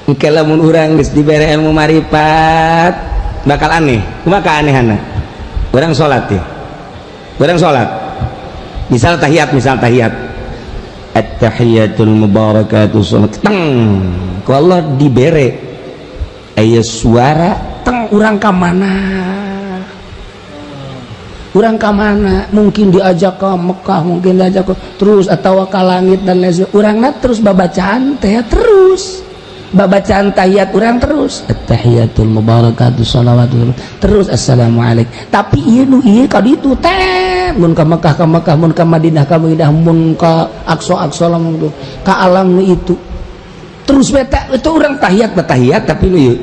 Engke lamun urang geus dibere ilmu marifat bakal aneh. Kumaha keanehanna? Urang salat ya, urang salat misal tahiyat, misal tahiyat, at-tahiyatul mubarakatuh, salat teng, ku Allah dibere aya suara teng, urang ka mana, urang ka mana, mungkin diajak ke Mekah, mungkin diajak ke terus atau ke langit dan lain sebagainya. Urangna terus babacaan teh, terus babacaan tahiyat urang, terus at-tahiyatul mubarakatuh salawatu, terus assalamualaikum. Tapi ieu nu ieu ka ditu teh, mun ka Mekah ka Mekah, mun ka Madinah ka Madinah, mun ka Aqsa Aqsa, lamun tuh ka alam nu itu terus beta itu urang tahiyat tahiyat. Tapi nu ieu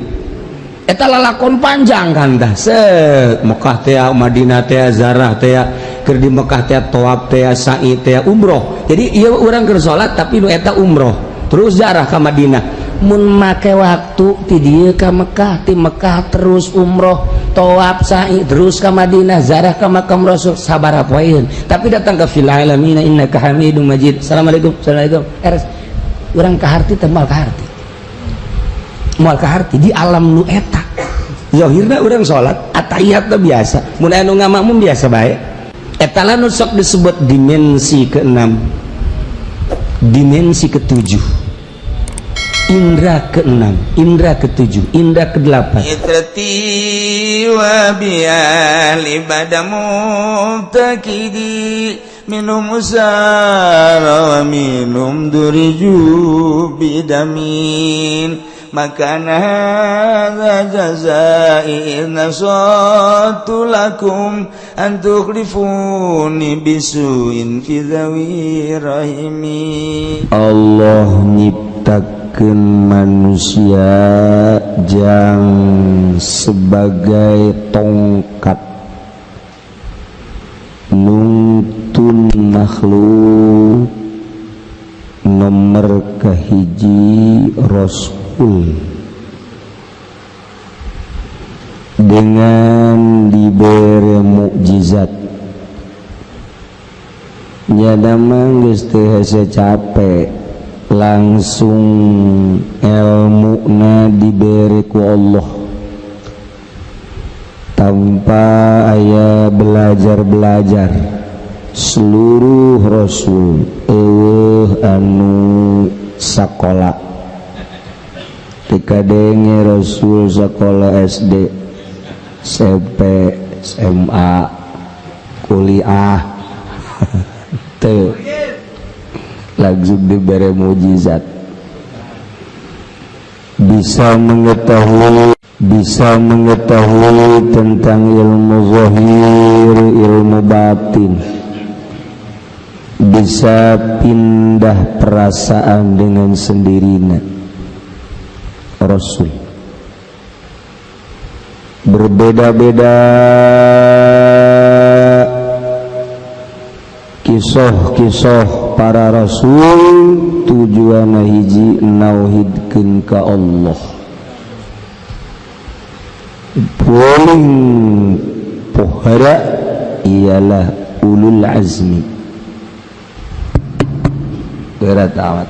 eta lalakon panjang kan tah, set Mekah teh, Madinah teh, zarah teh, keur di Mekah teh tawaf teh, sa'i teh, umroh. Jadi ieu urang keur salat tapi nu eta umroh, terus zarah ka Madinah. Mun make waktu ti dieu ka Mekah, ti Mekah terus umroh, tawaf, sa'i, terus ka Madinah, zarah ka makam Rasul, sabaraha poeun. Tapi datang ke fil alamin innaka hamidum majid, assalamualaikum, assalamualaikum, eres. Urang kaharti teh? Moal kaharti, moal kaharti di alam nu eta. Zahirna urang salat atahiyat teh biasa, mun anu ngamakmum biasa bae. Eta lah nu sok disebut dimensi keenam, dimensi ketujuh, indra keenam, indra ketujuh, indra kedelapan. عترتي وبأهلي بدا مفتقدي، منهم أسارى ومنهم ضربوا بدم. ما كان هذا جزائي إذ نصحت لكم أن تخلفوني بسوء في ذوي رحمي. Allah nyiptakeun manusia jang sebagai tongkat nungtun makhluk. Nomor kahiji Rasul dengan diberi mukjizat. Nyana mah geus teu hese capek, langsung ilmuna diberi ku Allah tanpa aya belajar-belajar. Seluruh rasul euweuh anu sakola. Teu kadenge rasul sekolah SD, SMP, SMA, kuliah, teu. Langsung diberi mujizat, bisa mengetahui, bisa mengetahui tentang ilmu zahir, ilmu batin, bisa pindah perasaan dengan sendirinya. Rasul berbeda-beda kisah-kisah para rasul, tujuan hiji, nauhidkeun ka Allah. Paling pohara ialah ulul azmi. Berat amat.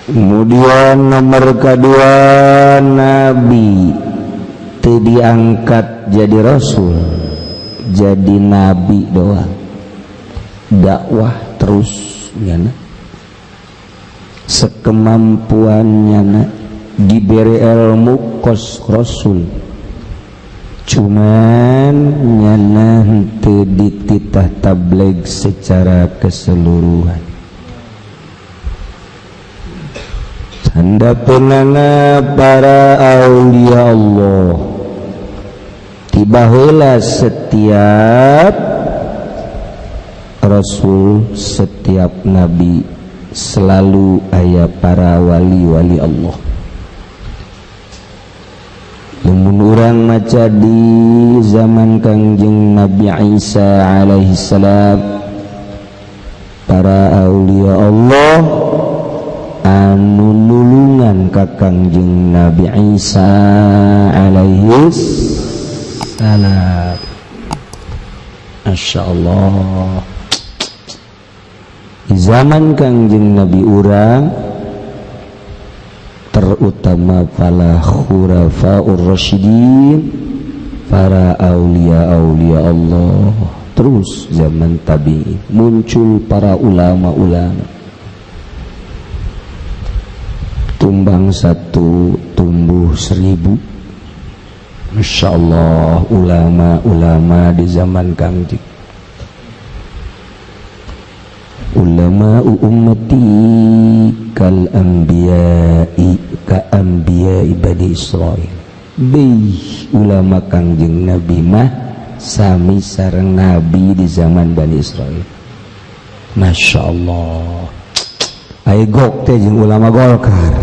Kemudian nomor kedua, nabi teu diangkat jadi rasul, jadi nabi doang, dakwah terus nyana sekemampuannya na, diberi ilmu kos rasul, cuman nyana henteu dititah tabligh secara keseluruhan. Tanda penana para aulia Allah, tiba heula setiap rasul, setiap nabi selalu aya para wali-wali Allah. Lamun urang maca di zaman Kangjeng Nabi Isa alaihi salam, para aulia Allah anu nulungan ka Kangjeng Nabi Isa alaihi salam. Masya Allah. Di zaman Kangjeng Nabi urang terutama para khulafaur rasyidin, para aulia-aulia Allah. Terus zaman tabi'in muncul para ulama-ulama. Tumbang satu, tumbuh 1000. Masya Allah, ulama-ulama di zaman Kangjeng. Ulama ummati kal anbiya'i ka anbiya'i Bani Israil. Bih ulama Kangjeng Nabi mah sami sareng nabi di zaman Bani Israil. Masya Allah. Ayo gok teh jeung ulama Golkar.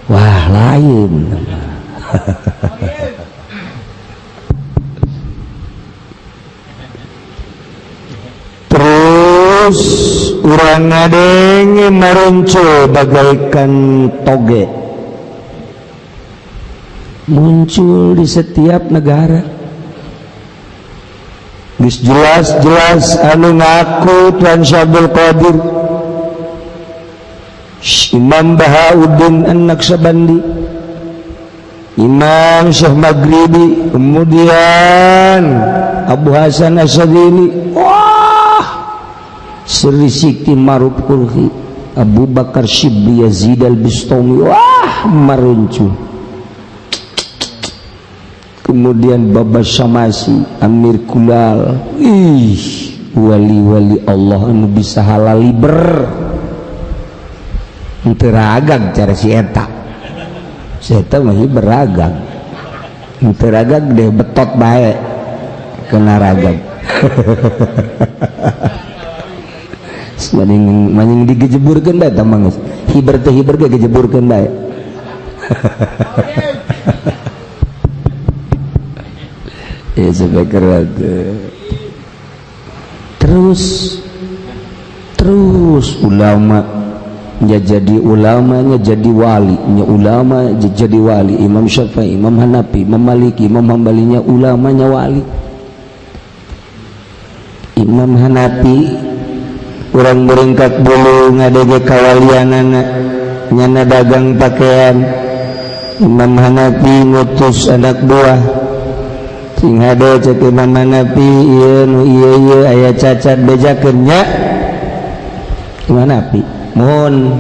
Wah, lain. Terus urang ngadenge maronco bagaikan toge muncul di setiap negara. Geus jelas-jelas anu ngaku Tuan Syabdul Qadir, Imam Bahauddin An-Naqsyabandi, Imam Syekh Maghribi, kemudian Abu Hasan Asy-Syadzili, wah Sri Siti Maruf Qurhi, Abu Bakar Syibli Yazid Al-Bustami, wah maruncu. Kemudian Baba Syamasi, Amir Kulal, ih wali-wali Allah anu bisa halal liber. Henteu ragag cara si eta. Si eta mah beragam. Henteu ragag deh betot bae kena ragag. Maning maning digejeburkeun bae tah mah geus. Hiber teh hiber ge gejeburkeun bae. Ya sampai keren. Terus terus ulama nya jadi ulamanya jadi wali, nya ulama jadi wali. Imam Syafi'i, Imam Hanafi, Imam Maliki, Imam Hambalinya ulamanya wali. Imam Hanafi urang beringkat bulu ngadege kawalianana nyana dagang pakaian. Imam Hanafi ngutus anak buah sing hade cek Imam Hanafi ieu nu ieu ieu aya cacat bejakeun nya. Imam Hanafi mohon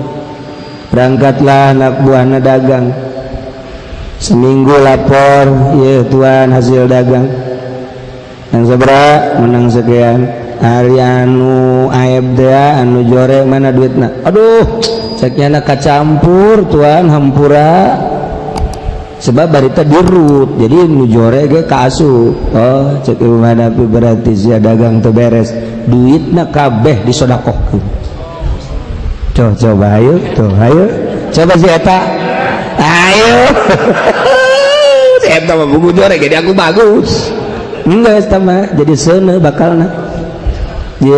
berangkatlah anak buahna dagang seminggu lapor ya tuan hasil dagang yang sabra menang sekian hari anu aib teh anu jore mana duitna, aduh ceknya na kacampur tuan hampura sebab barita dirut jadi nu jore ge kaasup. Oh cek Imam Hanafi berarti sia dagang teu beres duitna kabeh disodakohkeun. Coba, coba ayo tuh ayo coba si eta ayo si eta mah buku jore jadi aku bagus enggak eta mah jadi seuneu bakalna ye.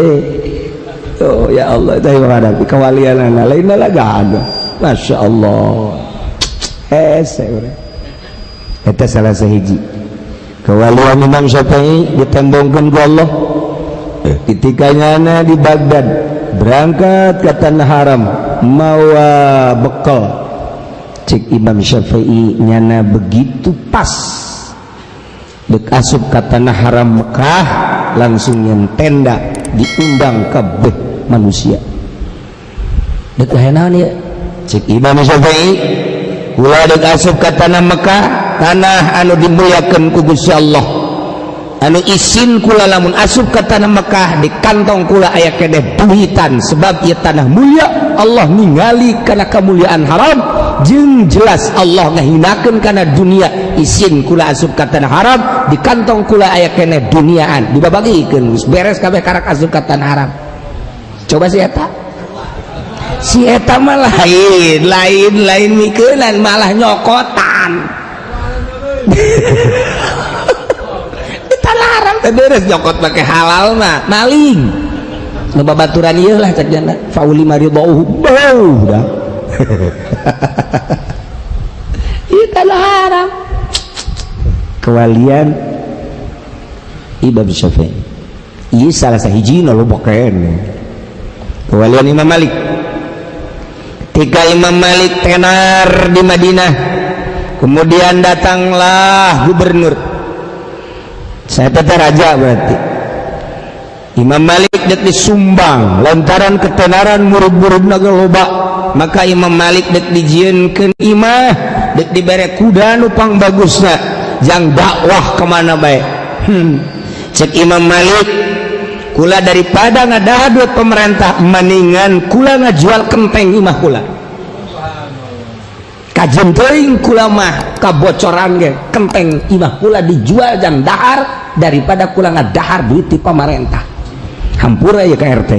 Oh ya Allah teh menghadapi kewalianana lainna lah gak ada. Masya Allah hese urang eta salah sahiji kewalian Imam Syafi'i ditembongkeun ku Allah ketika nyana di Baghdad berangkat ke tanah haram mawa bekal. Cek Imam Syafi'i nyana begitu pas dek asup ke tanah haram Mekah langsung yang tenda diundang kabeh manusia. Dek naon ieu? Cek Imam Syafi'i kula dek asup ke tanah Mekah, tanah anu dimuliakeun ku Gusti Allah, anu isin kula lamun asup ke tanah Mekah di kantong kula aya keneh duitan sebab ieu tanah mulia Allah ningali kana kemuliaan haram jeung jelas Allah ngahinakeun kana dunia. Isin kula asup ka tanah haram di kantong kula aya keneh duniaan dibabagikeun geus beres kabeh karak asup ka tanah haram. Coba si eta, si eta mah lain lain lain mikeunan malah nyokotan. Larang teh beres nyokot pakai halal mah maling nu babaturan ieu lah cek jana fauli maridauhu bau dah. Ieu tanah haram kewalian Imam Syafi'i ieu salah sahijina loba keneh. Kewalian Imam Malik. Ketika Imam Malik tenar di Madinah, kemudian datanglah gubernur. Saya tetap raja berarti. Imam Malik dek disumbang lantaran ketenaran murid-murid naga loba, maka Imam Malik dek dijieunkeun imah, dek dibere kuda nu pang bagusna jang dakwah kemana bae. Cek Imam Malik, kula daripada ngadahar duit pemerintah, mendingan kula ngajual kenteng imah kula. Kajen teuing kula mah kabocoran ge kenteng imah kula dijual jang dahar daripada kula ngadahar duit di pemerintah. Hampura ya ke RT.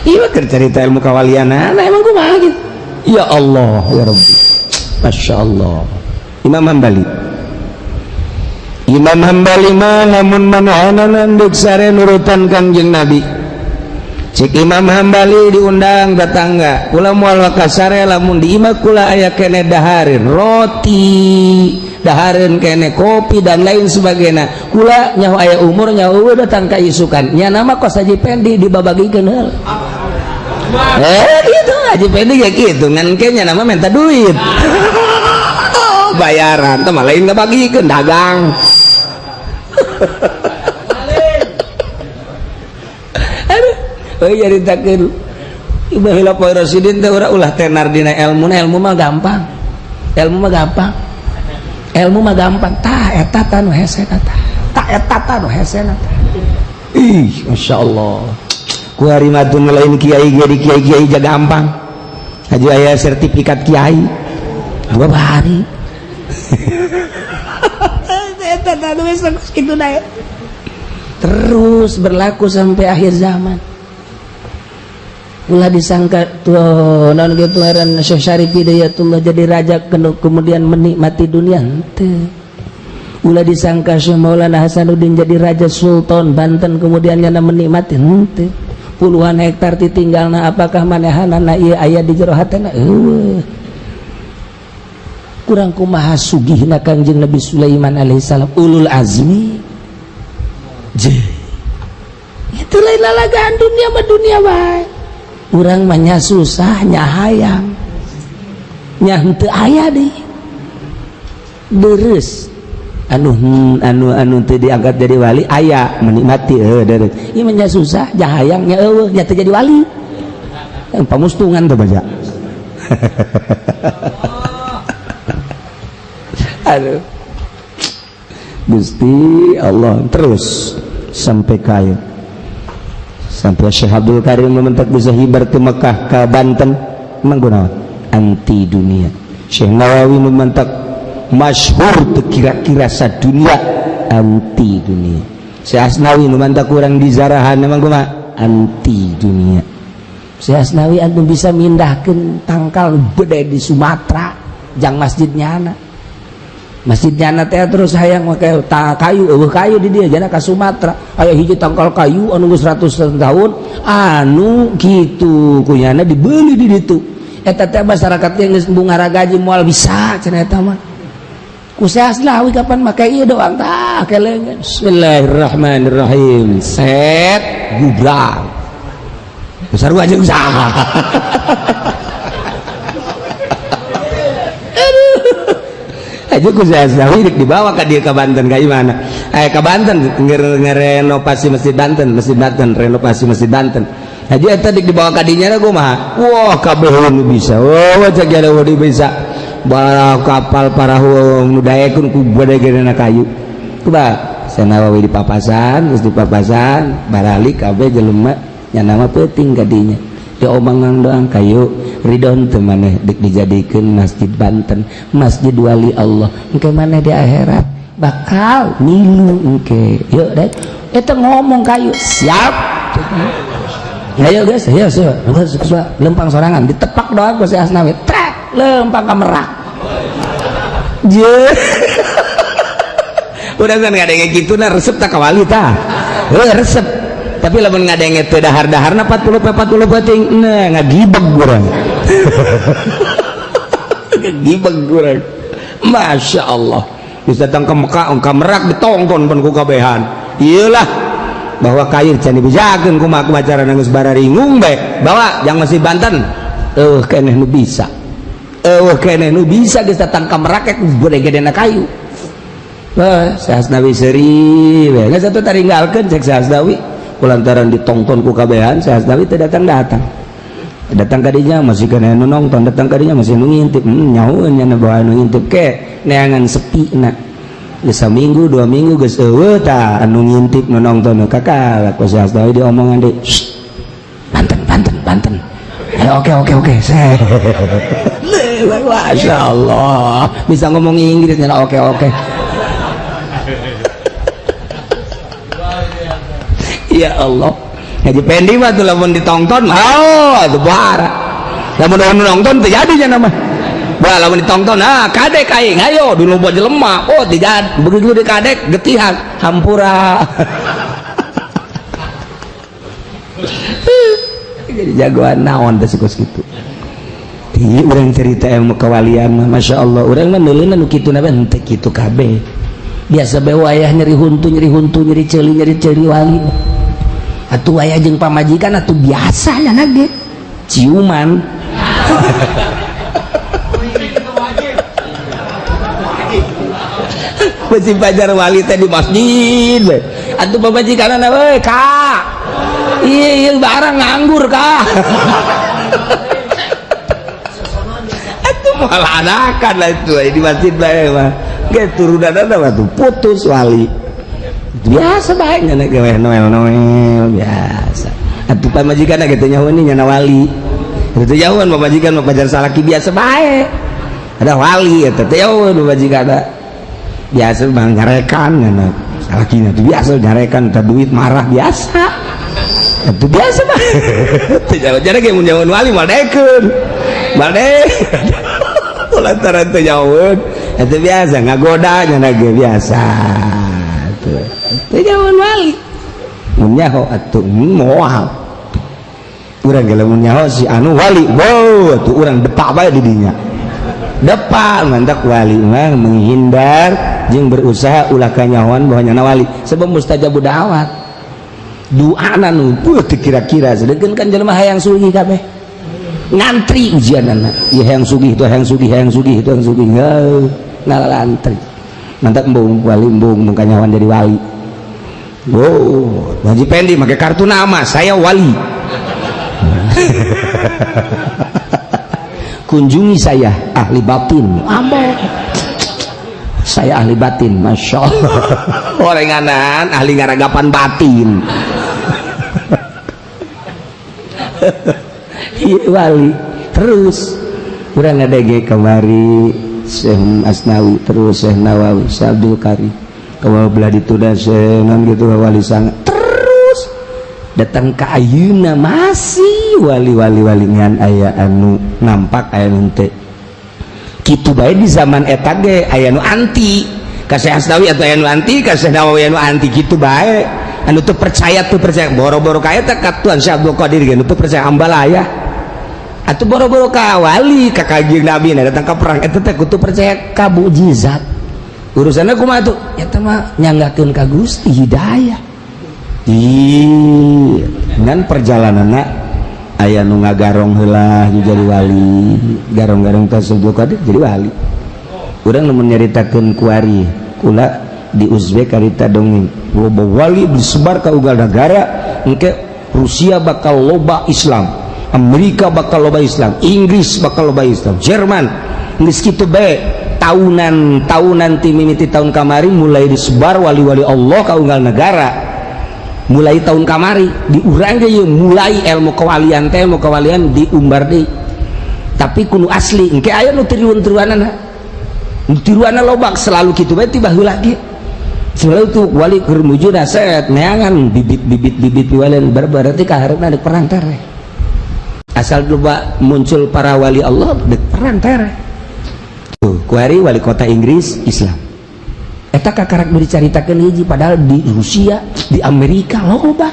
Iya keur cerita ilmu kawalian, nah emang kumaha gitu. Ya Allah ya Rabbi, Masya Allah. Imam Hambali, Imam Hambali mah lamun manahanan deuk sare nurutan Kangjeng Nabi. Cek Imam Hambali diundang tetangga, kula moal wakasare lamun di imah kula aya kene dahareun roti, dahareun kene kopi dan lain sebagainya. Kula nyaho aya umur nyaho eueuh datang ka isukan. Nya nama kos Haji Pendi dibabagikeun heula. Gitu Haji Pendi ya gitu ngan ke nya nama minta duit. Bayaran teh mah lain ngabagikeun dagang. Aduh, euy nyaritakeun baheula poe Rasidin teh urang ulah tenar dina ilmu, ilmu mah gampang. Ilmu mah gampang. Ilmu mah gampang. Tah eta tah nu hese tah. Tah eta tah nu hese tah. Ih, masyaallah. Ku hari mah teu lain kiai ge di kiai-kiai ja gampang. Haji aya sertifikat kiai. 2 hari. Eta tah nu hese kitu dae. Terus berlaku sampai akhir zaman. Ulah disangka tuh non gitu ngaran Syekh Syarif Hidayatullah jadi raja kemudian menikmati dunia henteu. Ulah disangka Syekh Maulana Hasanuddin jadi raja Sultan Banten kemudian nyana menikmati henteu. Puluhan hektar ditinggalna apakah manehanana ieu aya di jero hatena? Eueuh. Kurang kumaha sugihna Kangjeng Nabi Sulaiman alaihissalam ulul azmi. Je. Itu lain lalagaan dunia mah dunia bae. Urang mah nya susah nya hayang nya henteu aya deui. Deres anu anu anu teu diangkat jadi wali aya menikmati heuh deres. Ieu mah nya susah nya hayang nya eueuh nya teu jadi wali. Yang pamustungan teh baca. Aduh. Gusti Allah terus sampai kaya. Sampai Syekh Abdul Karim mementak bisa hibar ke Mekah ke Banten emang kunaon anti dunia. Syekh Nawawi mementak masyhur kira-kira sadunia anti dunia. Syekh Asnawi mementak kurang di Zarahan emang kumaha anti dunia. Syekh Asnawi antum bisa mindahkeun tangkal gede di Sumatera jang masjidnya anak. Masjidnya anak teh terus hayang make kayu eueuh kayu di dia jana ka Sumatera aya hiji tangkal kayu anu geus 100 tahun anu kitu kunyana dibeli di ditu eta teh masyarakat yang geus bungara gaji moal bisa cenah eta mah ku Asnawi kapan make ieu doang tah keleungeun bismillahirrahmanirrahim set gubrak sarua jeung saha. Aja ku Asnawi dibawa ka dia ke Banten ka mana? Ka Banten ngerenovasi Masjid Banten, Masjid Banten, renovasi Masjid Banten. Haji eta dibawa ka dinya kumaha? Wah, kabeh nu bisa. Wah, cek ada bisa. Bara kapal parahu nu daekeun ku gede-gedena kayu. Kumaha? Sanawawi di papasan, geus di papasan, baralik kabeh jelema nya nama peuting ka dinya. Diomongan doang kayu ridon teu maneh dek dijadikeun Masjid Banten, Masjid Wali Allah. Engke maneh di akhirat bakal milu engke. Yuk dek, eta ngomong kayu siap. Ayo guys, ayo ayo lempang sorangan ditepak doang ku si Asnawi. Trek lempang ka merak. Je. Udah kan ngadenge kitu na resep tak ka wali tah. Heuh resep. Tapi lamun ngadenge teu dahar-daharna 40 peuting nah ngagibeg urang. Ngagibeg urang. Masya Allah. Bisa datang ke Mekah, ke Merak ditongton pun ku kabehan. Iyalah bahwa kayu can dibejakeun kumaha kumaha cara geus bararingung bae. Bawa yang masih Banten. Eueuh keneh nu bisa. Eueuh keneh nu bisa geus datang ka Merak gede-gedena kayu. Wah, Syekh Asnawi seuri we. Geus atuh taringgalkeun cek Syekh Asnawi. Kulantaran ditonton ku kabehan, Syekh Asnawi teu datang-datang. Datang kadinya masih kena nu nonton, datang kadinya masih nu ngintip. Nyahoeun nya bawa nu ngintip ke neangan sepi na. Geus saminggu, 2 minggu geus eueuh tah anu ngintip nu nonton kakak ku Syekh Asnawi diomongan deui. Banten, Banten, Banten. Ayo, oke oke oke. Masya Allah, bisa ngomong Inggris nya, oke oke. Ya Allah, Haji Pendi mah tuh lamun ditonton, oh itu bara. Lamun nonton terjadi nya nama. Wah, lamun ditonton, ah kadek aing, ayo dulu buat jelema. Oh, tidak begitu di kadek getihan, hampura. Jadi jagoan naon teh kos kitu. Di urang cerita ilmu kewalian mah Masya Allah, urang mah neuleuna nu kitu na henteu kitu kabeh. Biasa bae wayah nyeri huntu, nyeri huntu, nyeri ceuli, nyeri ceuli wali. Atuh wayah jeung pamajikan atuh biasa nya ge ciuman. Besi pajar wali teh di masjid we. Atuh pamajikanna we ka. Iya iya barang nganggur ka. Atuh moal anakan lah itu di masjid bae mah. Ge turunanna mah tuh putus wali. Biasa bae nya gawe noel noel biasa. Atuh pamajikanna ge teu nyahoeun nya wali. Teu jauhan pamajikan mah pajar salaki biasa bae. Ada wali eta teu jauhan pamajikanna. Biasa bang nyarekan nya salakina tuh biasa nyarekan teh duit marah biasa. Itu biasa bae. Teu jauh jare ge mun jauhan wali moal daekeun. Moal daekeun. Lantaran teu jauhan itu biasa ngagoda nya ge biasa. Teu jauhan wali. Mun nyaho atuh moal. Urang ge lamun nyaho si anu wali, wow atuh urang depak bae di dinya. Depak mantak wali mah menghindar jeung berusaha ulah kanyahoan bahwa nyana wali sebab mustajabu da'wat. Doana nu teu kira-kira sedengkeun kan jelema hayang sugih kabeh. Ngantri ujianana. Ieu hayang sugih itu hayang sugih hayang sugih itu hayang sugih. Heuh, ngalalantri. Mantak embung wali embung mung kanyahoan jadi wali. Wow, Haji Pendi make kartu nama saya wali. Kunjungi saya ahli batin. Ambo. Saya ahli batin, Masya Allah. Orenganan ahli ngaragapan batin. Iya wali. Terus urang ngadege kamari Syekh Asnawi, terus Syekh Nawawi, Syekh Abdul Karim. Kalau belah ditunda Syekh non gitu wali sangat. Terus datang ke ayeuna masih wali-wali wali ngan aya anu nampak aya nu teu. Kitu bae di zaman eta ge aya nu anti ka Syekh Asnawi atau aya nu anti ka Syekh Nawawi anu anti kitu bae. Anu teu percaya boro-boro ka eta ka Tuan Syekh Abdul Qadir ge nu teu percaya ambalaya. Atuh boro-boro ka wali ka Kanjeng Nabi na datang ka perang eta teh kudu percaya ka mukjizat. Urusanna kumaha tuh? Eta mah nyanggakeun ka Gusti hidayah. Ih, ngan perjalananna aya nu ngagarong heula jadi wali, garong-garong ka Syekh Abdul Qadir jadi wali. Urang lamun nyaritakeun kuari kula di Uzbek karita dongeng loba wali disebar ka unggal nagara, engke Rusia bakal loba Islam, Amerika bakal loba Islam, Inggris bakal loba Islam, Jerman geus kitu bae. Tahunan tahunan ti mimiti tahun kamari mulai disebar wali-wali Allah ka unggal negara. Mulai tahun kamari diurang ge mulai ilmu kewalian teh ilmu kewalian diumbar deui. Tapi kudu asli engke aya nu tiruan-tiruanana. Nu tiruanna lobak selalu kitu bae tiba heula ge. Selalu tuh wali keur mujuna set neangan bibit-bibit-bibit walian berarti kaharepna deuk perang tereh. Asal loba muncul para wali Allah deuk perang tereh. Tuh, kuari wali kota Inggris Islam. Eta kakarak nu dicaritakeun hiji padahal di Rusia, di Amerika loba.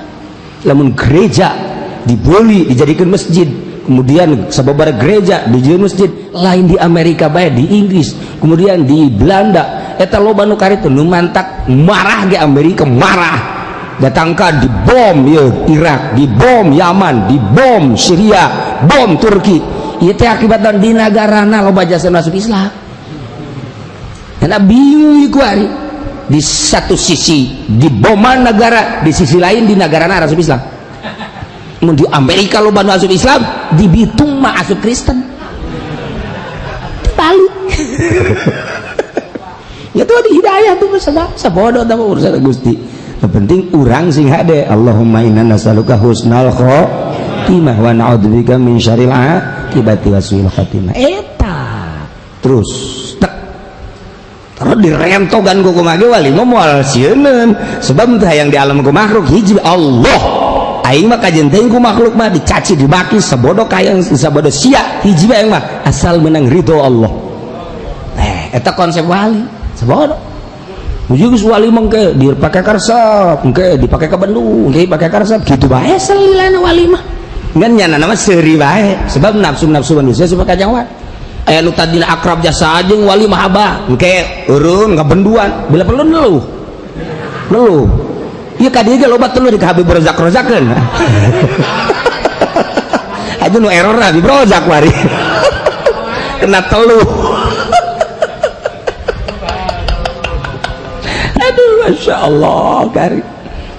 Lamun gereja dibeli dijadikan masjid, kemudian sababaraha gereja dijadikan masjid, lain di Amerika bae di Inggris, kemudian di Belanda eta loba nu karitu nu mantak marah ge Amerika marah. Datangkan dibom ya Irak, dibom Yaman, dibom Syria, bom Turki. Ieu teh akibat di nagarana loba jasa masuk Islam. Karena bingung iku ari. Di satu sisi diboman negara, di sisi lain di nagarana asup Islam. Mun di Amerika loba nu asup Islam, di Bitung mah asup Kristen. Dibalik. Ya tuh di hidayah tuh sabodo tah urusan Gusti. Yang penting urang sing hade. Allahumma inna nas'aluka husnal khotimah wa na'udzubika min syarril akibati wa su'il khotimah. Eta terus tek terus direntogan ku kumaha ge wali mah moal sieuneun, sebab teu hayang di alam ku makhluk hiji Allah. Aing mah kajeun teuing ku makhluk mah dicaci dibaki sabodo kayang sabodo sia, hiji bae aing mah asal menang ridho Allah. Eta konsep wali sabodo. Uji geus wali mah engke dipake karesep, engke dipake ka Bandung, engke dipake karesep, kitu bae selilana wali mah. Ngan nyana nama seuri bae, sebab nafsu-nafsu manusia supaya kajauhan. Aya nu tadina akrab jasa jeung wali mah abah, engke urun ngabenduan, bila perlu neluh. Neluh. Ieu ka dieu ge loba teluh di ka Habib Rozak-rozakeun. Aja nu error Habib Rozak wari. Kena teluh. Aduh, masya Allah, kari.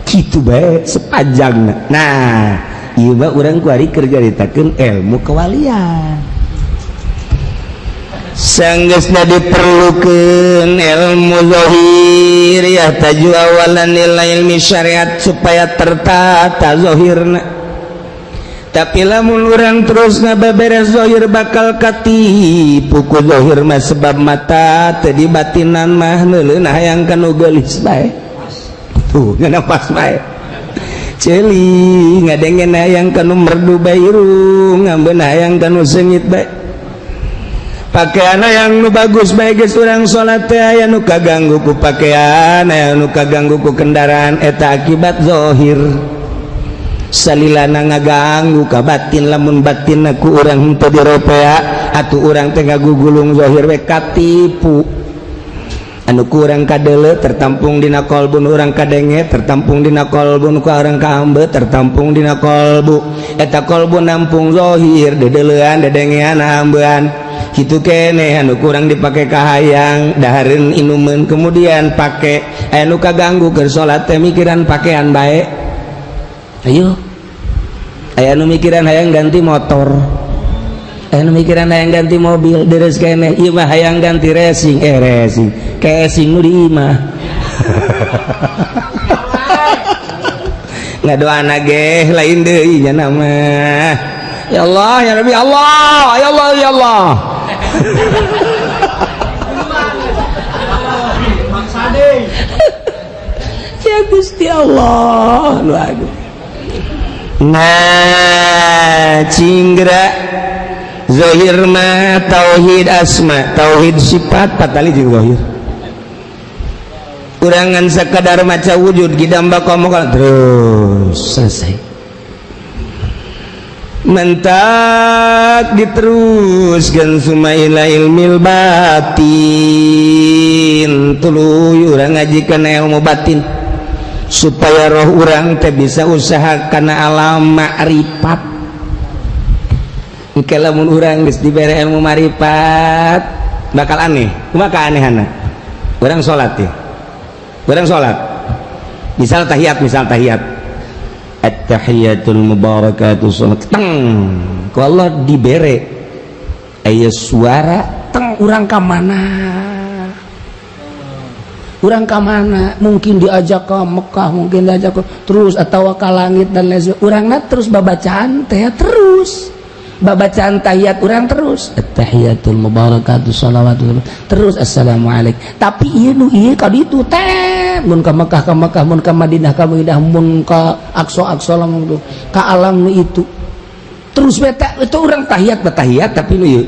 Kitu bae sepanjangna. Nah, ieu mah urang kuari keur nyaritakeun ilmu kewalian. Sanggeusna diperlukeun ilmu zahir ya taju awalan ila ilmi syariat supaya tertata zahirna. Tapi lamun urang terus ngabeberes zahir bakal katipu ku zahir mah, sebab mata teu dibatinan mah neuleun hayang kanu geulis bae. Tuh ngeunah pas bae. Ceuli ngadengen hayang kanu merdu bae, irung ngambeun hayang kanu seungit bae. Pakaian yang nu bagus bae geus urang salat teh aya nu kaganggu ku pakaian, aya nu kaganggu ku kendaraan, eta akibat zahir. Salilana ngaganggu ka batin, lamun batin ku urang henteu diropea atuh urang teh ngagugulung zahir we katipu. Anu ku urang kadeuleu tertampung dina kolbun, urang kadenge tertampung dina kolbun, ku urang kaambe tertampung dina kolbu. Eta kolbu nampung zahir, dedeleuan, dedengean, ambean. Kitu keneh anu kurang dipake kahayang, dahareun inumeun kemudian pake. Aya nu kaganggu keur salat teh mikiran pakaian bae. Ayo, aya nu mikiran hayang ganti motor, aya nu mikiran hayang ganti mobil, deres keneh ieu mah hayang ganti racing, racing casing nu di imah. Ngadoana ge lain deui nya mah. Ya Allah ya Rabbi, Allah ya Allah ya Allah. Ya Gusti Allah nu agung. Nah, cinggra zahir mah tauhid asma, tauhid sifat patali jeung zahir. Urangan sakadar maca wujud gidam baqa terus selesai. Mentak diteruskan suma ila ilmil batin, tuluy urang ngajikan ilmu batin supaya roh urang teh bisa usaha kana alam makrifat. Engke lamun urang geus dibere ilmu makrifat bakal aneh. Kumaha kaanehana? Urang salat teh, urang salat misal tahiyat, misal tahiyat at-tahiyatul mubarakatuh salat teng ku Allah dibere aya suara teng urang ka mana, urang ka mana, mungkin diajak ke Mekah, mungkin diajak ke terus atau ke langit dan lain sebagainya. Urangna terus babacaan teh terus babacaan tahiyat urang terus at-tahiyatul mubarakatuh salawatu terus assalamualaikum. Tapi ieu nu ieu ka ditu teh mun ka Mekah ka Mekah, mun ka Madinah ka Madinah, mun ka Aqsa Aqsa, lamun ka alam nu itu terus beta itu urang tahiyat batahiyat tapi nu ieu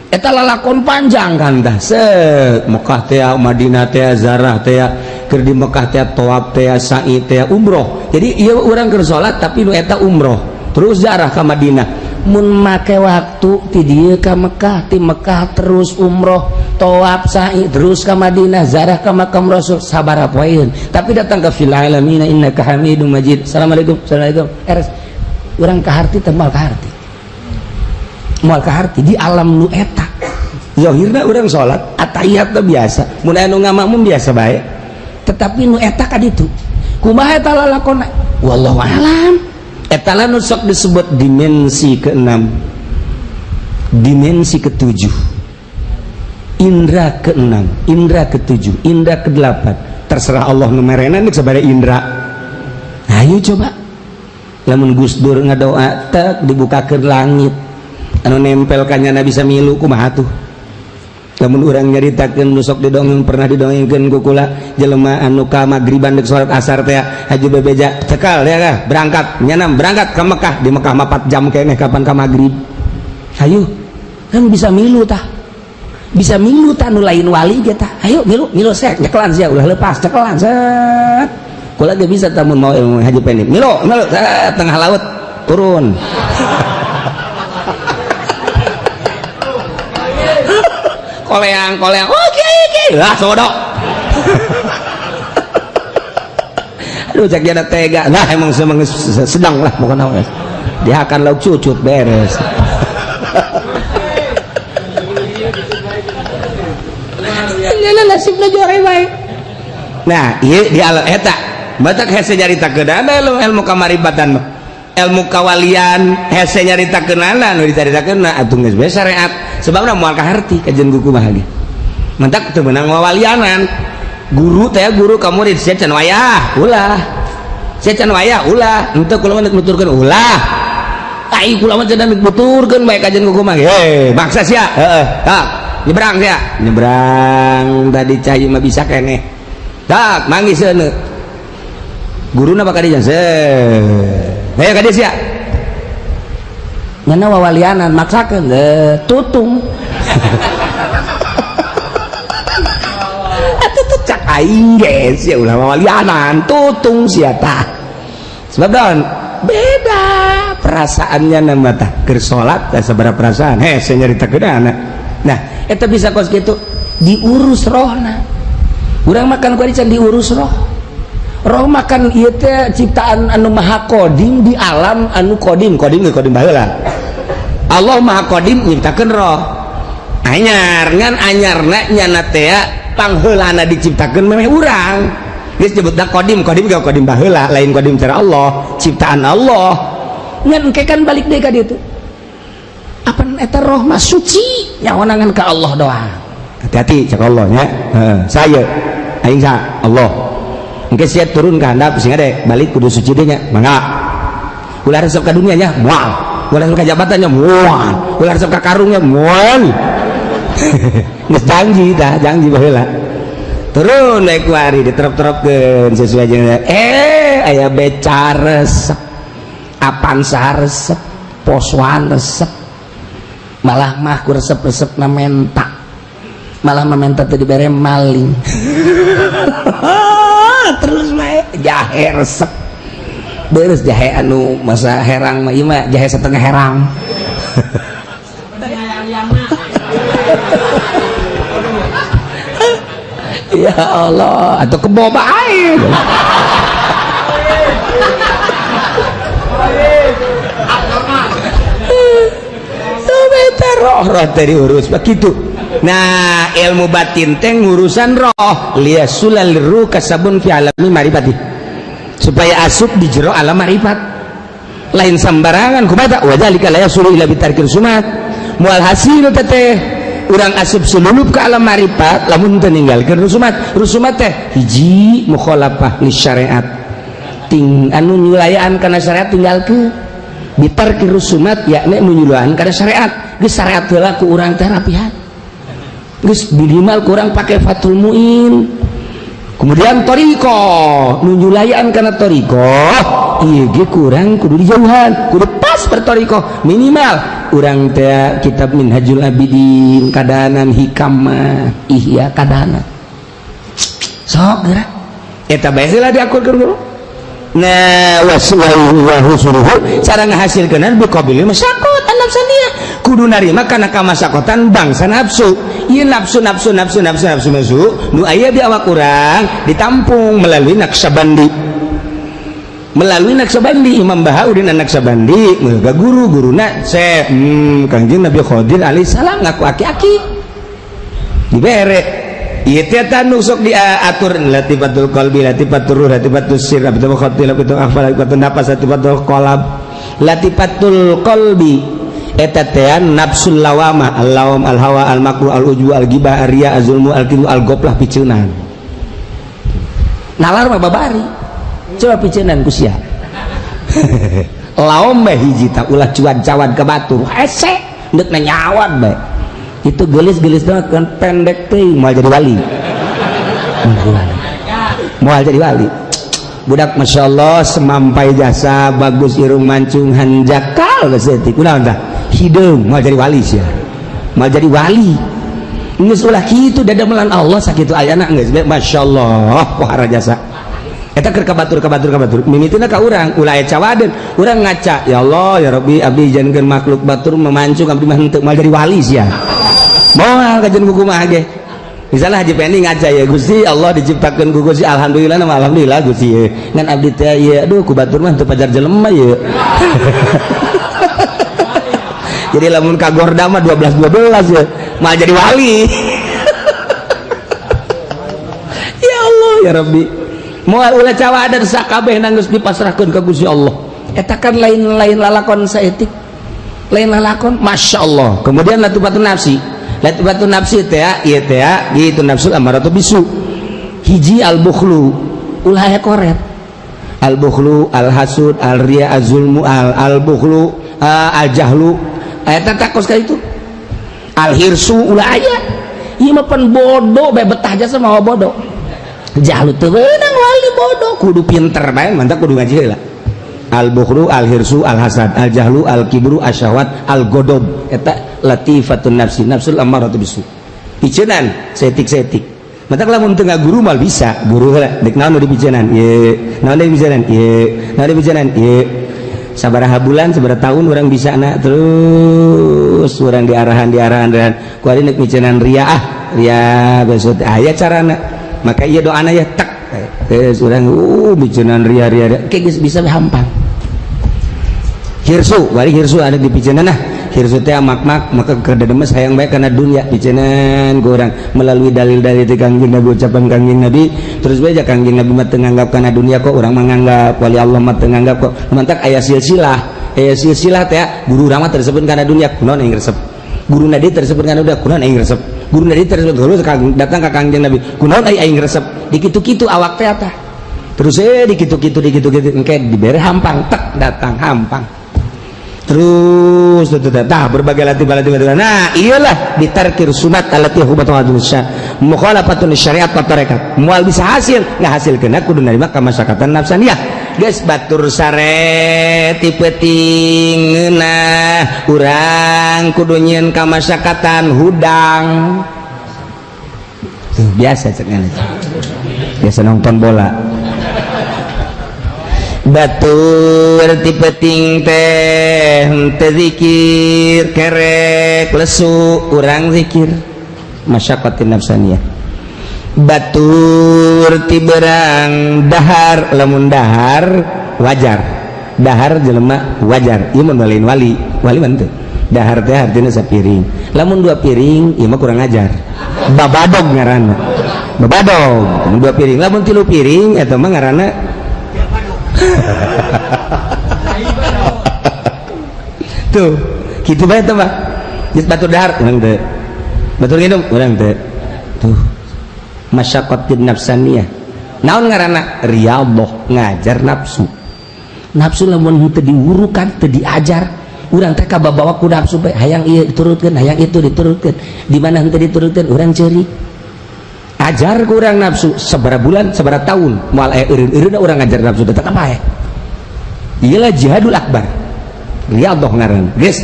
eta lalakon panjang kan tah. Set Mekah teh, Madinah teh, zarah teh, keur di Mekah teh tawaf teh, sa'i teh, umroh. Jadi ieu urang keur salat tapi nu eta umroh terus zarah ka Madinah. Mun make waktu ti dieu ka Mekah, ti Mekah terus umroh, Tawaf, sa'i, terus ke Madinah, ziarah ke makam Rasul sabaraha poeun, tapi datang ke fil alamin innaka hamidum majid, assalamualaikum, assalamualaikum, eres. Urang kaharti teh moal kaharti, moal kaharti di alam nu eta. Zahirna urang salat atahiyat teh biasa, mun anu ngamakmum biasa bae, tetapi nu eta ka ditu kumaha eta lalakona, wallahu alam. Eta lah nu sok disebut dimensi keenam, dimensi ketujuh, indra keenam, indra ketujuh, indra kedelapan. Terserah Allah nu merena nek sabada indra. Ayo coba lamun Gus Dur ngadoa tek dibukakeun langit anu nempel kanyana bisa milu, kumaha tuh? Lamun urang nyaritakeun nu sok didongeng, pernah didongengkeun ku kula, jelema anu ka magriban dek salat asar teh, haji bebeja cekal ya kah, berangkat nyana, berangkat ke Mekah. Di Mekah mah 4 jam keneh, kapan ka magrib? Ayo kan bisa milu tah, bisa milu tah. Nu lain wali ge tah, ayo milu, milu sek, nyekelan sia, ulah lepas, cekelan set. Kula ge bisa tamun mau ilmu haji pendek, milu milu set, tengah laut turun. Koleang koleang, oh kiai kiai lah, sodok. Aduh, cek dia tega. Nah, emang semang sedang lah pokoknya, dia akan lauk cucut beres. Nasibna jore bae. Nah, ieu di alam eta batak hese nyaritakeun ilmu, ilmu kamaribatan mah, ilmu kawalian hese nyaritakeunana. Nu dicaritakeun atuh geus bae syariat, sebabna moal kaharti kajian buku mah ge. Mentak teu meunang wawalianan guru teh, guru ka murid, sia can wayah ulah, sia can wayah ulah, henteu kula mah nuturkeun ulah, ai kula mah cenah nuturkeun bae kajian buku mah. Heh, maksa sia, heeh, tak nyebrang sia, nyebrang tadi cai mah bisa keneh, tak manggis seuneu guruna bakal dijan se. Ayo ka dieu sia, nyana wawalianan maksakeun tutung. Atuh tuh cak aing ge sia ulah wawalianan, tutung sia tah. Sebab don beda perasaannya nama tah keur salat tah sabaraha perasaan hese nyaritakeun anak. Nah, eta bisa kos kitu diurus rohna. Urang makan ku can diurus roh. Roh makan ieu teh ciptaan anu maha kodim di alam anu kodim, kodim ge kodim baheula. Allah maha kodim nyiptakeun roh. Anyar ngan anyarna nyana teh pangheulana diciptakeun memeh urang. Geus nyebutna kodim, kodim ge kodim baheula, lain kodim cara Allah, ciptaan Allah. Ngan engke kan balik deui ka ditu. Apan eta roh mah suci, nyawanangan ka Allah doang. Hati-hati cak Allah nya. Heeh, saya aing sa Allah. Engke sia turun ke handap sing ade balik kudu suci deui nya, mangga. Ulah resep ka dunia nya, moal. Ulah resep ka jabatannya, moal. Ulah resep ka karungnya, moal. Geus janji tah, janji baheula. Turun naik kuari diterop-teropkeun sesuai jeung aya beca resep, Avanza resep, Poswan resep. Malah mah ku resep-resep na menta. Malah mementa teu dibere maling. Terus bae jahe resep. Beres jahe anu masa herang mah ieu mah jahe setengah herang. Ya Allah, atau kebo bae. Roh roh teh diurus begitu. Nah, ilmu batin teh ngurusan roh, liyasulal ruh kasabun fi alami marifati, supaya asup di jero alam marifat. Lain sembarangan kumaha wadzalika la yasulu ila bitarkil sumat. Moal hasil teteh urang asup sululup ke alam marifat lamun teu ninggalkeun rusumat. Rusumat teh hiji mukhalafah li syariat, ting anu nyulayaan kana syariat tinggalkeun. Bitarki rusumat yakni nu nyulayaan kana syariat. Geus syariat heula ku urang teh rapihan, geus minimal kurang pakai Fathul Muin. Kemudian thariqah nu nyulayaan kana thariqah ieu ge kurang kudu dijauhan, kudu pas berthariqah. Minimal urang teh kitab Minhajul Abidin kadanan, hikam mah ihya kadanan, sok geura eta bae heula diakurkeun guru. Nah, waswahusuruhu cara ngahasilkeun bi qabil masyaqat an-nafsaniyah kudu narima kana kamasakotan bangsa nafsu. Ieu nafsu nafsu nafsu nafsu nafsu nafsu nu aya di awak urang ditampung melalui Naqsyabandi. Melalui Naqsyabandi Imam Bahauddin Naqsyabandi meuga guru guruna se Kangjeng Nabi Khadir alaihi salam ngaku aki-aki dibere. Ieu teh nu sok diatur latifatul qalbi, latifatul ruh, latifatul sir, latifatul khati, latifatul akhfa, latifatul nafas, latifatul qalb. Latifatul qalbi eta teh nafsul lawamah, al-lawam, al-hawa, al-makruh, al-ujbu, al-ghibah, ar-riya, az-zulmu, al-kibru, al-ghaflah, piceunan. Nalar mah babari. Coba piceunan ku sia. Laom bae hiji tah ulah cuan-cawan ka batur. Hese deuk nyawat bae. Itu gelis-gelis doang kan pendek teh moal jadi wali. Moal jadi wali. Budak Masya Allah semampai jasa bagus irung mancung hanjakal geus eutik. Kunaon tah? Hideung moal jadi wali sia. Moal jadi wali. Geus ulah kitu dadamelan Allah sakitu ayana geus Masya Allah pohara jasa. Eta keur ka batur ka batur ka batur mimitina ka urang ulah aya cawadeun urang ngaca ya Allah ya Rabbi abdi jangan makhluk batur memancung abdi mah henteu moal jadi wali sia. Moal kajian buku mah ge. Misalnya Haji Pendi ngaca ya Gusti Allah diciptakeun ku Gusti alhamdulillah nama alhamdulillah Gusti ye. Ngan abdi teh ye aduh ku batur mah teu pajar jelema ye. Jadi lamun kagorda mah 12 12 ya moal jadi wali. Ya Allah ya Rabbi. Moal ulah cawadan sakabeh geus dipasrahkeun ka Gusti Allah. Eta kan lain-lain lalakon saeutik. Lain lalakon Masya Allah. Kemudian latifatun nafsi. Latifatun nafsi teh ieu teh gitu nafsu amaratu bisu. Hiji al-bukhlu ulah aya koret. Al-bukhlu, al-hasud, al-riya, az-zulmu, al-bukhlu, al-jahlu. Eta takos ka itu. Al-hirsu ulah aya. Ieu mah pan bodoh bae betah jasa mawa bodoh. Jahlu teu meunang wali bodoh kudu pinter bae mantap kudu ngaji heula. Al-bukhlu, al-hirsu, al-hasad, al-jahlu, al-kibru, asyahwat, al-godob. Eta latifatun nafsi, nafsul ammaratu bisu. Piceunan setik-setik. Matak lamun teu guru mal bisa, guru heula dek naon nu dipiceunan? Ieu, naon dipiceunan? Ieu, naon dipiceunan? Ieu. Sabaraha bulan, sabaraha tahun urang bisa na terus urang diarahan diarahan diarahan. Ku ari nek miceunan ria ah, ria besok aya carana. Maka ieu doana ya tek. Terus urang miceunan ria ria ria kayak geus bisa hampang. Hirsu, bari hirsu ada di piceunan nah. Hirsu teh mak-mak maka kededemes hayang bae kana dunya piceunan ku urang melalui dalil-dalil ti Kangjeng Nabi ucapan Kangjeng Nabi terus bae Kangjeng Nabi mah teu nganggap kana dunya kok urang menganggap wali Allah mah teu nganggap kok mantak aya silsilah teh guru urang mah tersebut kana dunya kunaon aing resep guru Nabi tersebut kana dunya kunaon aing resep guru Nabi tersebut terus datang ka Kangjeng Nabi kunaon aing resep dikitu-kitu awak teh tah terus dikitu-kitu dikitu-kitu engke dibere hampang tek datang hampang terus tah berbagai latih latih. Nah iyalah ditarkir sunat allati hubatun mukhalafatun syariat wa tarekat moal bisa hasil ngahasilkeun kudu narima ka masyarakatan nafsaniyah geus batur sare ti peuting ngeunah urang kudu nyieun kamasyarakatan hudang tuh biasa cek biasa nonton bola batur ti peuting teh teu zikir kerek lesu urang zikir masyaqatin nafsaniyah batur ti berang dahar lamun dahar wajar dahar jelema wajar ieu mun lain wali wali mah teu dahar teh artinya sapiring lamun dua piring ieu mah kurang ajar babadog ngaranna babadog lamun dua piring lamun tilu piring eta mah ngaranna tuh kitu bae teh mah geus batur dahar urang teu batur nginum urang teu tuh masyaqatin nafsaniyah naon ngaranna riyadhah ngajar nafsu nafsu lamun teu diwurukan teu diajar urang teh kababawa ku nafsu bae hayang ieu diturutkeun hayang itu diturutkeun di mana henteu diturutkeun urang ceurik ajar ku urang nafsu sabaraha bulan sabaraha tahun moal aya eureun-eureunna urang ngajar nafsu tetep bae iyalah jihadul akbar riyadhah ngaranna geus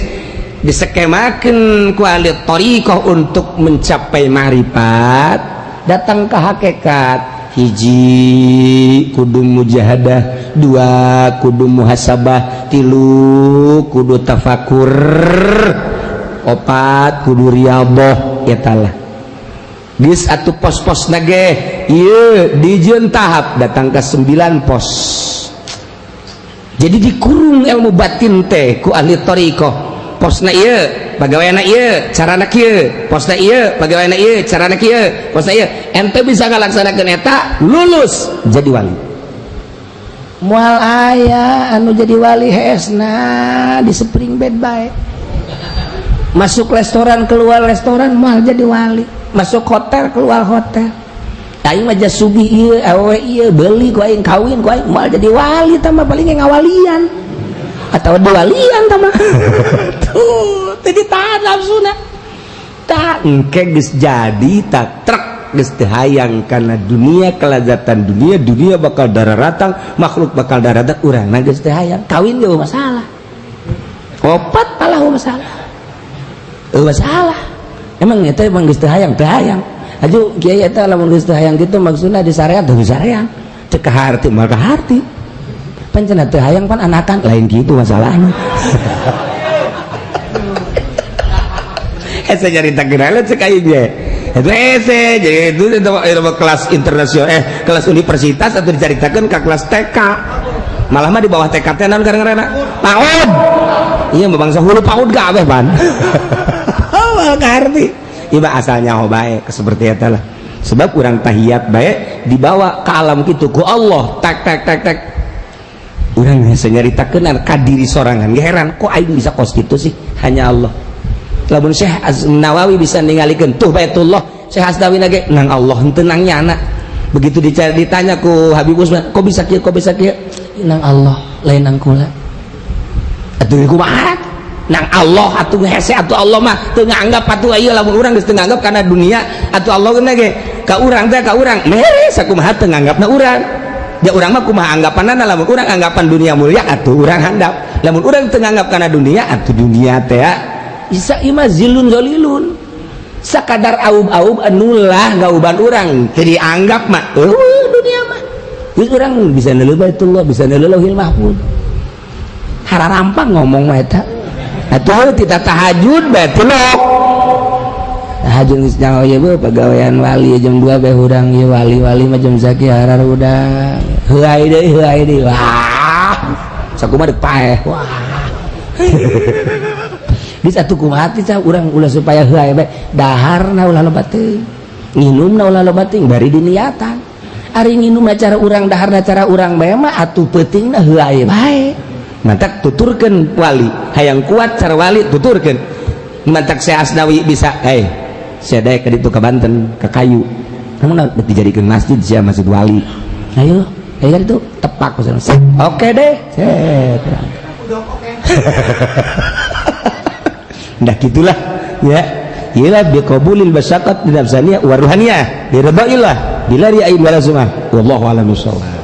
disekemakeun ku ahli thariqah untuk mencapai ma'rifat datang ke hakikat Hiji kudu mujahadah, dua kudu muhasabah, tilu kudu tafakur, opat kudu riyadhah. Eta lah geus atuh pos-pos nage ieu dijieun tahap datang ke 9 pos. Jadi dikurung ilmu batin teh ku ahli thariqah. Posna ieu pagaweana ieu, carana kieu, posna ieu pagaweana ieu, carana kieu, posna ieu. Ente bisa ngalaksanakeun eta, lulus jadi wali. Moal aya anu jadi wali hesna di spring bed bae, masuk restoran, keluar restoran, moal jadi wali. Masuk hotel, keluar hotel, aing mah sugih ieu, awewe ieu, beli ku aing, kawin ku aing, moal jadi wali. Tambah paling ngawalian atau diwalian tambah tuh tadi tahan nafsuna tak engke geus jadi tak trek geus teu hayang kana dunia, kelazatan dunia. Dunia bakal dararatang, makhluk bakal dararatang, urang geus teu hayang. Kawin ge masalah, opat malah masalah. Eueuh masalah emang eta, emang geus teu hayang, teu hayang. Aju kiai, eta lamun geus teu hayang kitu maksudna di syariat teu syariat, cek harti mah harti, pancen teu hayang pan anakan lain gitu masalahnya. Hese nyarita geura cek aing ge itu hese. Jadi itu kelas internasional, kelas universitas atau diceritakan ke kelas TK, malah mah di bawah TK teh naon gara-gara PAUD. Iya, bangsa hulu PAUD kabeh pan. Oh, ngerti ieu asalnya ho bae seperti eta lah. Sebab urang tahiyat bae dibawa ke alam kitu ku Allah, tak tak tak tak. Urang hese nyaritakeun ka diri sorangan, heran kok aing bisa kos kitu sih. Hanya Allah. Lamun Syekh Nawawi bisa ningalikeun tuh Baitullah, Syekh Asnawi ge nang Allah henteu nang nyana. Begitu dicari, ditanya ku Habib Usman, kok bisa kieu, kok bisa kieu? Nang Allah, lain nang kula. Atuh kumaha nang Allah atuh? Hese atuh, Allah mah teu nganggap atuh. Ieu lamun urang geus teu nganggap kana dunia atuh Allah ge ka urang teh, ka urang mere sakumaha teu nganggapna urang. Ya urang mah kumaha anggapanana? Lamun urang anggapan dunia mulia, atuh urang handap. Lamun urang teu nganggap kana dunia, atuh dunia teh Isa ima zilun zalilun, sakadar aub-aub anulah gauban urang jadi anggap mah dunia mah. Geus urang bisa neuleuh Baitullah, bisa neuleuh Lauhil Mahfuz, hararampang ngomong mah eta. Atuh tidak tahajud bae tilok. Tahajud geus nyaho ieu beuh pagawean wali jam 2 bae hurang ieu. Wali-wali mah jam sakieu hararudang, heuay deui, heuay deui. Wah, sakumaha deuk paeh. Wah, bisa tuh. Kumaha teh urang ulah supaya heuay bae? Daharna ulah loba teuing, nginumna ulah loba teuing, bari diniatan. Ari nginum cara urang, daharna cara urang bae mah atuh peutingna heuay bae. Mantak tuturkeun wali hayang kuat, cara wali tuturkeun. Mantak saya Asnawi bisa, saya daek ke ditu ke Banten, ke kayu kamu dijadikan masjid sia, masjid wali. Ayo ayo kan itu tepak. Oke deh. Oke. Nah, gitulah ya. Ila biqabulil masyaqat nafsaniyah wa ruhaniyah bi ridhaillah bila ria'in wala sumah. Wallahu a'lam bishawab.